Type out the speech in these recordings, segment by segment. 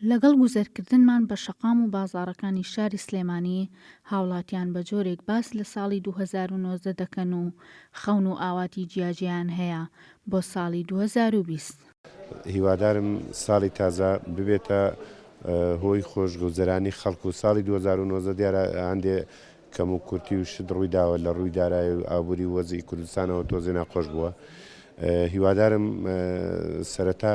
لەگەڵ گوزەرکردنمان بە شەقام و بازاڕەکانی شاری سلێمانی، هاوڵاتیان بە جۆرێک باس لە ساڵی 2019 دەکەن و خەون و ئاواتی جیاجیایان هەیە بۆ ساڵی 2020. هیوادارم ساڵی تازە ببێتە هۆی خۆشگوزەرانی خەڵک و ساڵی 2019 دیارە هەندێ کەم و کورتی و شت ڕووی داوە لە ڕووی دارایی و ئابووری و وەزعی کوردستانەوە تۆزێ ناخۆش بووە هیوادارم سەرەتا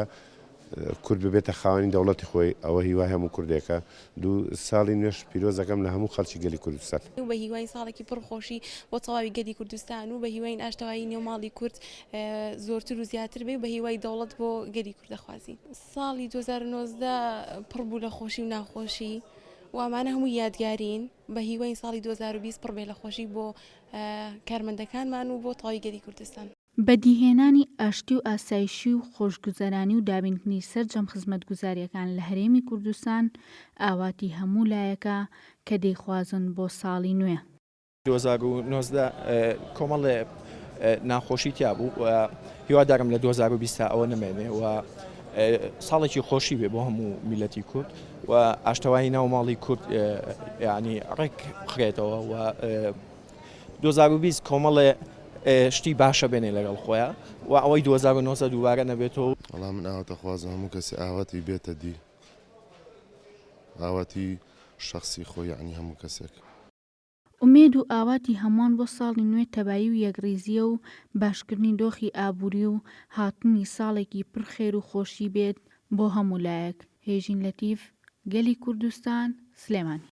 کورد ببێتە خاوەنی دەوڵەتی خۆی، ئەوە هیوای هەموو کوردێکە. دوو ساڵی نوێش پیرۆز دەکەم لە هەموو خەڵکی گەلی کوردستان. بە هیواین ساڵێکی پڕ خۆشی بۆ تەواوی گەلی کوردستان و بە هیواین ئاشتەوایی نێو ماڵی کورد زۆرتر و زیاتر بێ و بە هیوای دەوڵەت بۆ گەلی کورد دەخوازین. ساڵی 2019 پڕ بوو لە خۆشی و ناخۆشی و ئەمانە هەمووی یادگارین، بە هیواین ساڵی 2020 پڕ بێ لە خۆشی بۆ کارمەندەکانمان و بۆ تەواوی گەلی کوردستان. بەدیهێنانی ئاشتی و ئاسایشی و خۆشگوزەرانی و دابینکردنی سەرجەم خزمەتگوزارییەکان لە هەرێمی کوردستان ئاواتی هەموو لایەکە کە دەیخوازن بۆ ساڵی نوێ. 2019 کۆمەڵێ ناخۆشی تیا بوو و هیوادارم لە 2020 تا ئەوە نەمێنێ و ساڵێکی خۆشی بێ بۆ هەموو میلەتی کورد و ئاشتەوایی ناو ماڵی کورد یعنی ڕێک بخرێتەوە و 2020 کۆمەڵێ شتی باشە بێنێ لەگەڵ خۆیان و ئەوەی 2019 دووبارە نەبێتەوە. وەڵا من ئاواتەخوازم هەموو کەسێ ئاواتی بێتە دی ئاواتی شەخسی خۆی یەعنی هەموو کەسێک. ئومێد و ئاواتی هەمووان بۆ ساڵی نوێ تەبایی و یەکڕیزییە و باشکردنی دۆخی ئابووری و هاتنی ساڵێکی پڕ خێر و خۆشی بێت بۆ هەموو لایەک. هێژین لەتیف، گەلی کوردستان، سلێمانی.